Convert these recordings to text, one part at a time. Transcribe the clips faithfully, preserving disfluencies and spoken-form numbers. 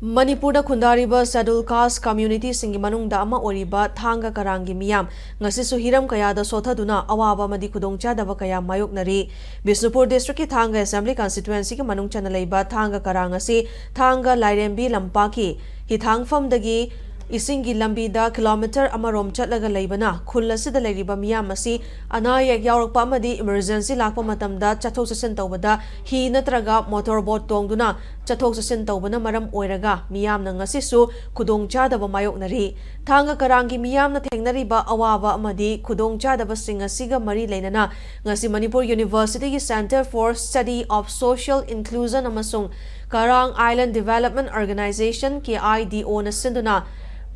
ꯃꯅꯤꯄꯨꯔꯗ ꯈꯨꯟꯗꯥꯔꯤꯕ Scheduled Caste communityꯁꯤꯡꯒꯤ ꯃꯅꯨꯡꯗ ꯑꯃ ꯑꯣꯏꯔꯤꯕ ꯊꯥꯡꯒ ꯀꯔꯥꯡꯒꯤ ꯃꯤꯌꯥꯝ ꯉꯁꯤꯁꯨ ꯍꯤꯔꯝ ꯀꯌꯥꯗ ꯁꯣꯊꯗꯨꯅ ꯑꯋꯥꯕ ꯑꯃꯗꯤ ꯈꯨꯗꯣꯡꯆꯥꯗꯕ ꯀꯌꯥ ꯃꯥꯌꯣꯛꯅꯔꯤ꯫ ꯕꯤꯁꯅꯨꯄꯨꯔ districtꯀꯤ ꯊꯥꯡꯒ Assembly constituencyꯒꯤ ꯃꯅꯨꯡ ꯆꯟꯅ ꯂꯩꯕ ꯊꯥꯡꯒ ꯀꯔꯥꯡ ꯑꯁꯤ ꯊꯥꯡꯒ ꯂꯥꯏꯔꯦꯝꯕꯤ ꯂꯝꯄꯥꯛꯀꯤ ꯍꯤꯊꯥꯡꯐꯝꯗꯒꯤ ꯏꯁꯤꯡꯒꯤ ꯂꯝꯕꯤꯗ kilometre ꯑꯃꯔꯣꯝ ꯆꯠꯂꯒ ꯂꯩꯕꯅ, ꯈꯨꯜ ꯑꯁꯤꯗ ꯂꯩꯔꯤꯕ ꯃꯤꯌꯥꯝ ꯑꯁꯤ ꯑꯅꯥ ꯑꯌꯦꯛ ꯌꯥꯎꯔꯛꯄ ꯑꯃꯗꯤ emergency ꯂꯥꯛꯄ ꯃꯇꯝꯗ ꯆꯠꯊꯣꯛ ꯆꯠꯁꯤꯟ ꯇꯧꯕꯗ ꯍꯤ ꯅꯠꯇ꯭ꯔꯒ motor boat ꯇꯣꯡꯗꯨꯅ ꯆꯠꯊꯣꯛ ꯆꯠꯁꯤꯟ ꯇꯧꯕꯅ ꯃꯔꯝ ꯑꯣꯏꯔꯒ ꯃꯤꯌꯥꯝꯅ ꯉꯁꯤꯁꯨ ꯈꯨꯗꯣꯡꯆꯥꯗꯕ ꯃꯥꯌꯣꯛꯅꯔꯤ꯫ ꯊꯥꯡꯒ ꯀꯔꯥꯡꯒꯤ ꯃꯤꯌꯥꯝꯅ ꯊꯦꯡꯅꯔꯤꯕ ꯑꯋꯥꯕ ꯑꯃꯗꯤ ꯈꯨꯗꯣꯡꯆꯥꯗꯕꯁꯤꯡ ꯑꯁꯤꯒ ꯃꯔꯤ ꯂꯩꯅꯅ ꯉꯁꯤ Manipur Universityꯒꯤ Centre for Study of Social Inclusion ꯑꯃꯁꯨꯡ Karang Island Development Organisation, KIDOꯅ ꯁꯤꯟꯗꯨꯅ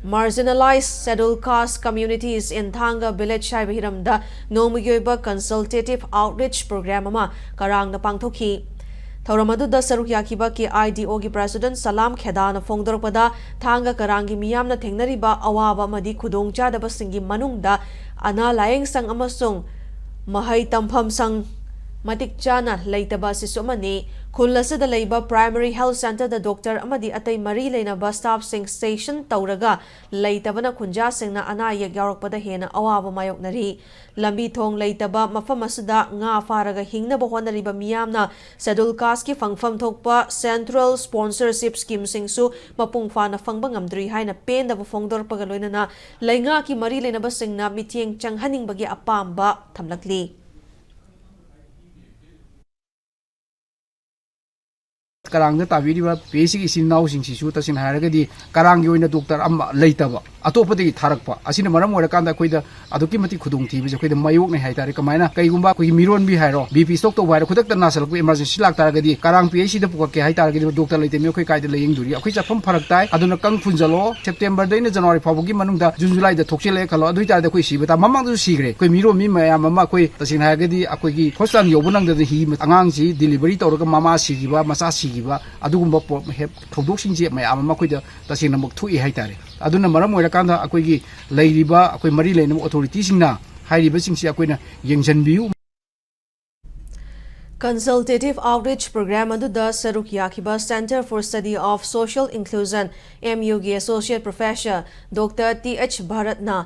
Marginalised Scheduled Caste Communities in Thanga Village ꯍꯥꯏꯕ ꯍꯤꯔꯝꯗ ꯅꯣꯡꯃꯒꯤ ꯑꯣꯏꯕ consultative outreach program ꯑꯃ ꯀꯔꯥꯡꯗ ꯄꯥꯡꯊꯣꯛꯈꯤ꯫ ꯊꯧꯔꯝ ꯑꯗꯨꯗ ꯁꯔꯨꯛ ꯌꯥꯈꯤꯕ KIDOꯒꯤ President ꯁꯂꯥꯝ ꯈꯦꯗꯥꯅ ꯐꯣꯡꯗꯣꯔꯛꯄꯗ, ꯊꯥꯡꯒ ꯀꯔꯥꯡꯒꯤ ꯃꯤꯌꯥꯝꯅ ꯊꯦꯡꯅꯔꯤꯕ ꯑꯋꯥꯕ ꯑꯃꯗꯤ ꯈꯨꯗꯣꯡꯆꯥꯗꯕꯁꯤꯡꯒꯤ ꯃꯅꯨꯡꯗ ꯑꯅꯥ ꯂꯥꯌꯦꯡ ꯁꯪ ꯑꯃꯁꯨꯡ ꯃꯍꯩ ꯇꯝꯐꯝ ꯁꯪ ꯃꯇꯤꯛ ꯆꯥꯅ ꯂꯩꯇꯕ ꯑꯁꯤꯁꯨ ꯑꯃꯅꯤ꯫ ꯈꯨꯜ ꯑꯁꯤꯗ ꯂꯩꯕ Primary Health Centreꯗ doctor ꯑꯃꯗꯤ ꯑꯇꯩ ꯃꯔꯤ ꯂꯩꯅꯕ staffꯁꯤꯡ station ꯇꯧꯔꯒ ꯂꯩꯇꯕꯅ ꯈꯨꯟꯖꯥꯁꯤꯡꯅ ꯑꯅꯥ ꯑꯌꯦꯛ ꯌꯥꯎꯔꯛꯄꯗ ꯍꯦꯟꯅ ꯑꯋꯥꯕ ꯃꯥꯌꯣꯛꯅꯔꯤ꯫ ꯂꯝꯕꯤ ꯊꯣꯡ ꯂꯩꯇꯕ ꯃꯐꯝ ꯑꯁꯤꯗ ꯉꯥ ꯐꯥꯔꯒ ꯍꯤꯡꯅꯕ ꯍꯣꯠꯅꯔꯤꯕ ꯃꯤꯌꯥꯝꯅ Scheduled Casteꯀꯤ ꯐꯪꯐꯝ ꯊꯣꯛꯄ Central Sponsorship Schemeꯁꯤꯡꯁꯨ ꯃꯄꯨꯡ ꯐꯥꯅ ꯐꯪꯕ ꯉꯝꯗ꯭ꯔꯤ ꯍꯥꯏꯅ ꯄꯦꯟꯗꯕ ꯐꯣꯡꯗꯣꯔꯛꯄꯒ ꯂꯣꯏꯅꯅ ꯂꯩꯉꯥꯛꯀꯤ ꯃꯔꯤ ꯂꯩꯅꯕꯁꯤꯡꯅ ꯃꯤꯠꯌꯦꯡ ꯆꯪꯍꯟꯅꯤꯡꯕꯒꯤ ꯑꯄꯥꯝꯕ ꯊꯝꯂꯛꯂꯤ꯫ ꯀꯔꯥꯡꯗ ꯇꯥꯕꯤꯔꯤꯕ PHCꯒꯤ ꯏꯆꯤꯟ ꯏꯅꯥꯎꯁꯤꯡꯁꯤꯁꯨ ꯇꯁꯦꯡꯅ ꯍꯥꯏꯔꯒꯗꯤ ꯀꯔꯥꯡꯒꯤ ꯑꯣꯏꯅ doctor ꯑꯃ ꯂꯩꯇꯕ, ꯑꯇꯣꯞꯄꯗꯒꯤ ꯊꯥꯔꯛꯄ ꯑꯁꯤꯅ ꯃꯔꯝ ꯑꯣꯏꯔꯀꯥꯟꯗ ꯑꯩꯈꯣꯏꯗ ꯑꯗꯨꯛꯀꯤ ꯃꯇꯤꯛ ꯈꯨꯗꯣꯡꯊꯤꯕꯁꯦ ꯑꯩꯈꯣꯏꯗ ꯃꯥꯌꯣꯛꯅꯩ ꯍꯥꯏꯇꯥꯔꯦ꯫ ꯀꯃꯥꯏꯅ, ꯀꯩꯒꯨꯝꯕ ꯑꯩꯈꯣꯏꯒꯤ ꯃꯤꯔꯣꯟꯕꯤ ꯍꯥꯏꯔꯣ, BP stroke ꯇꯧꯕ ꯍꯥꯏꯔꯣ, ꯈꯨꯗꯛꯇ ꯅꯥꯁꯤꯜꯂꯛꯄ emergency ꯂꯥꯛꯇꯥꯔꯒꯗꯤ ꯀꯔꯥꯡ PHCꯗ ꯄꯨꯈꯠꯀꯦ ꯍꯥꯏꯇꯥꯔꯒꯗꯤ doctor ꯂꯩꯇꯕꯅꯤꯅ ꯑꯩꯈꯣꯏ ꯀꯥꯏꯗ ꯂꯥꯌꯦꯡꯗꯣꯔꯤ? ꯑꯩꯈꯣꯏ ꯆꯠꯐꯝ ꯐꯔꯛ ꯇꯥꯏ꯫ ꯑꯗꯨꯅ ꯀꯪ ꯐꯨꯟꯖꯜꯂꯣ, Septemberꯗꯩꯅ January ꯐꯥꯎꯕꯒꯤ ꯃꯅꯨꯡꯗ, June Julyꯗ ꯊꯣꯛꯆꯤꯜꯂꯛꯑꯦ ꯈꯜꯂꯣ, ꯑꯗꯨ ꯑꯣꯏꯇꯥꯔꯗꯤ ꯑꯩꯈꯣꯏ ꯁꯤꯕ ꯇꯥ-, ꯃꯃꯥꯡꯗꯁꯨ ꯁꯤꯈ꯭ꯔꯦ꯫ ꯑꯩꯈꯣꯏ ꯃꯤꯔꯣꯟꯕꯤ ꯃꯌꯥꯝ ꯑꯃ ꯑꯩꯈꯣꯏ ꯇꯁꯦꯡꯅ ꯍꯥꯏꯔꯒꯗꯤ ꯑꯩꯈꯣꯏꯒꯤ hospital ꯌꯧꯕ ꯅꯪꯗꯅ ꯍꯤ, ꯑꯉꯥꯡꯁꯤ delivery ꯇꯧꯔꯒ ꯃꯃꯥ ꯁꯤꯈꯤꯕ, ꯃꯆꯥ ꯁꯤꯈꯤꯕ, ꯑꯗꯨꯒꯨꯝꯕ ꯄꯣ-, ꯍꯦ-, ꯊꯧꯗꯣꯛꯁꯤꯡꯁꯦ ꯃꯌꯥꯝ ꯑꯃ ꯑꯩꯈꯣꯏꯗ ꯇꯁꯦꯡꯅꯃꯛ ꯊꯣꯛꯏ ꯍꯥꯏꯇꯥꯔꯦ꯫ ꯑꯗꯨꯅ ꯃꯔꯝ ꯑꯣꯏꯔꯀꯥꯟꯗ ꯑꯩꯈꯣꯏꯒꯤ ꯂꯩꯔꯤꯕ ꯑꯩꯈꯣꯏ ꯃꯔꯤ ꯂꯩꯅꯕ authorityꯁꯤꯡꯅ ꯍꯥꯏꯔꯤꯕꯁꯤꯡꯁꯤ ꯑꯩꯈꯣꯏꯅ ꯌꯦꯡꯁꯤꯟꯕꯤꯌꯨ꯫ Consultative Outreach Program ꯑꯗꯨꯗ ꯁꯔꯨꯛ ꯌꯥꯈꯤꯕ Centre for Study of Social Inclusion, M U ꯒꯤ Associate Professor Doctor T H ꯚꯥꯔꯠꯅ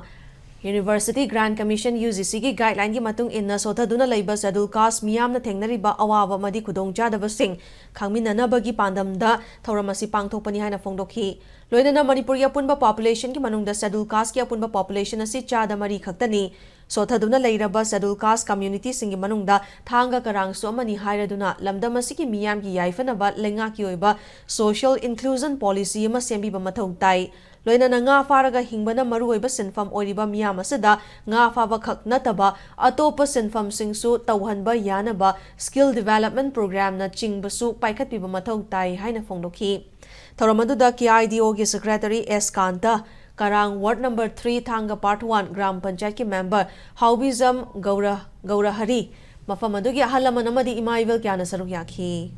University Grant Commission, U G C ꯒꯤ guideline ꯒꯤ ꯃꯇꯨꯡ ꯏꯟꯅ ꯁꯣꯊꯗꯨꯅ ꯂꯩꯕ Scheduled Caste ꯃꯤꯌꯥꯝꯅ ꯊꯦꯡꯅꯔꯤꯕ ꯑꯋꯥꯕ ꯑꯃꯗꯤ ꯈꯨꯗꯣꯡꯆꯥꯗꯕꯁꯤꯡ ꯈꯪꯃꯤꯟꯅꯅꯕꯒꯤ ꯄꯥꯟꯗꯝꯗ ꯊꯧꯔꯝ ꯑꯁꯤ ꯄꯥꯡꯊꯣꯛꯄꯅꯤ ꯍꯥꯏꯅ ꯐꯣꯡꯗꯣꯛꯈꯤ꯫ ꯂꯣꯏꯅꯅ ꯃꯅꯤꯄꯨꯔꯒꯤ ꯑꯄꯨꯟꯕ population ꯒꯤ ꯃꯅꯨꯡꯗ Scheduled Caste ꯀꯤ ꯑꯄꯨꯟꯕ population ꯑꯁꯤ ꯆꯥꯗ ꯃꯔꯤ ꯈꯛꯇꯅꯤ꯫ ꯁꯣꯊꯗꯨꯅ ꯂꯩꯔꯕ Scheduled Caste community ꯁꯤꯡꯒꯤ ꯃꯅꯨꯡꯗ ꯊꯥꯡꯒ ꯀꯔꯥꯡꯁꯨ ꯑꯃꯅꯤ ꯍꯥꯏꯔꯗꯨꯅ ꯂꯝꯗꯝ ꯑꯁꯤꯒꯤ ꯃꯤꯌꯥꯝꯒꯤ ꯌꯥꯏꯐꯅꯕ ꯂꯩꯉꯥꯛꯀꯤ ꯑꯣꯏꯕ social inclusion policy ꯑꯃ ꯁꯦꯝꯕꯤꯕ ꯃꯊꯧ ꯇꯥꯏ꯫ ꯂꯣꯏꯅꯅ ꯉꯥ ꯐꯥꯔꯒ ꯍꯤꯡꯕꯅ ꯃꯔꯨꯑꯣꯏꯕ ꯁꯤꯟꯐꯝ ꯑꯣꯏꯔꯤꯕ ꯃꯤꯌꯥꯝ ꯑꯁꯤꯗ ꯉꯥ ꯐꯥꯕ ꯈꯛ ꯅꯠꯇꯕ ꯑꯇꯣꯞꯄ ꯁꯤꯟꯐꯝꯁꯤꯡꯁꯨ ꯇꯧꯍꯟꯕ ꯌꯥꯅꯕ skill development program ꯅꯆꯤꯡꯕꯁꯨ ꯄꯥꯏꯈꯠꯄꯤꯕ ꯃꯊꯧ ꯇꯥꯏ ꯍꯥꯏꯅ ꯐꯣꯡꯗꯣꯛꯈꯤ꯫ ꯊꯧꯔꯝ ꯑꯗꯨꯗ K I D O ꯒꯤ Secretary S ꯀꯥꯟꯇ, ꯀꯔꯥꯡ Ward number three, ꯊꯥꯡꯒ Part one ꯒ꯭ꯔꯥꯝ ꯄꯟꯆꯥꯌꯠꯀꯤ member ꯍꯥꯎꯕꯤꯖꯝ ꯒꯧꯔ, ꯒꯧꯔꯍꯔꯤ, ꯃꯐꯝ ꯑꯗꯨꯒꯤ ꯑꯍꯜ ꯂꯃꯟ ꯑꯃꯗꯤ ꯏꯃꯥ ꯏꯕꯦꯜ ꯀꯌꯥꯅ ꯁꯔꯨꯛ ꯌꯥꯈꯤ꯫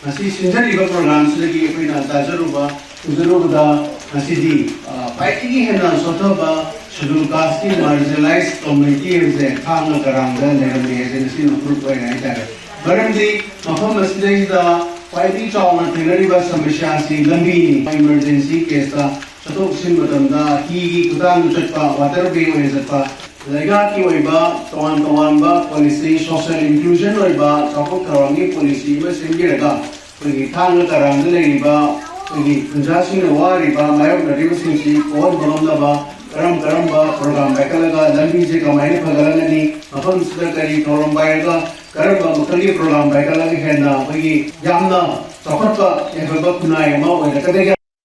ꯉꯁꯤ ꯁꯤꯟꯖꯔꯤꯕ program ꯁꯤꯗꯒꯤ ꯑꯩꯈꯣꯏꯅ ꯇꯥꯖꯔꯨꯕ, ꯎꯖꯔꯨꯕꯗ ꯉꯁꯤꯗꯤ, ꯑ, ꯈ꯭ꯋꯥꯏꯗꯒꯤ ꯍꯦꯟꯅ ꯁꯣꯠꯊꯕ Scheduled Caste ꯀꯤ marginalized community ꯍꯥꯏꯕꯁꯦ ꯊꯥꯡꯒ ꯀꯔꯥꯡꯗ ꯂꯩꯔꯝꯃꯤ ꯍꯥꯏꯁꯦ ꯉꯁꯤꯅ proof ꯑꯣꯏꯔꯦ ꯍꯥꯏꯇꯥꯔꯦ꯫ ꯃꯔꯝꯗꯤ ꯃꯐꯝ ꯑꯁꯤꯗꯩꯁꯤꯗ ꯈ꯭ꯋꯥꯏꯗꯒꯤ ꯆꯥꯎꯅ ꯊꯦꯡꯅꯔꯤꯕ ꯁꯃꯁ꯭ꯌꯥꯁꯤ ꯂꯝꯕꯤꯅꯤ꯫ Emergency case ꯇ ꯆꯠꯊꯣꯛ ꯆꯠꯁꯤꯟ ꯃꯇꯝꯗ ꯍꯤꯒꯤ ꯈꯨꯊꯥꯡꯗ ꯆꯠꯄ, waterway ꯑꯣꯏꯅ ꯆꯠꯄ, ꯂꯩꯉꯥꯛꯀꯤ ꯑꯣꯏꯕ ꯇꯣꯉꯥꯟ ꯇꯣꯉꯥꯟꯕ policy, social inclusion ꯑꯣꯏꯕ ꯆꯥꯎꯈꯠ ꯊꯧꯔꯥꯡꯒꯤ policy ꯑꯃ ꯁꯦꯝꯕꯤꯔꯒ ꯑꯩꯈꯣꯏꯒꯤ ꯊꯥꯡꯒ ꯀꯔꯥꯡꯗ ꯂꯩꯔꯤꯕ ꯑꯩꯈꯣꯏꯒꯤ ꯈꯨꯟꯖꯥꯁꯤꯡꯅ ꯋꯥꯔꯤꯕ ꯃꯥꯌꯣꯛꯅꯔꯤꯕꯁꯤꯡꯁꯤ ꯀꯣꯛꯍꯟꯕ ꯉꯝꯅꯕ ꯀꯔꯝ ꯀꯔꯝꯕ program ꯄꯥꯏꯈꯠꯂꯒ ꯂꯝꯕꯤꯁꯦ ꯀꯃꯥꯏꯅ ꯐꯒꯠꯂꯒꯅꯤ, ꯃꯐꯝꯁꯤꯗ ꯀꯔꯤ ꯊꯧꯔꯝ ꯄꯥꯏꯔꯒ ꯀꯔꯝꯕ ꯃꯈꯜꯒꯤ program ꯄꯥꯏꯈꯠꯂꯒ ꯍꯦꯟꯅ ꯑꯩꯈꯣꯏꯒꯤ ꯌꯥꯝꯅ ꯆꯥꯎꯈꯠꯄ ꯌꯥꯏꯐꯕ ꯈꯨꯟꯅꯥꯏ ꯑꯃ ꯑꯣꯏꯔꯛꯀꯗꯒꯦ꯫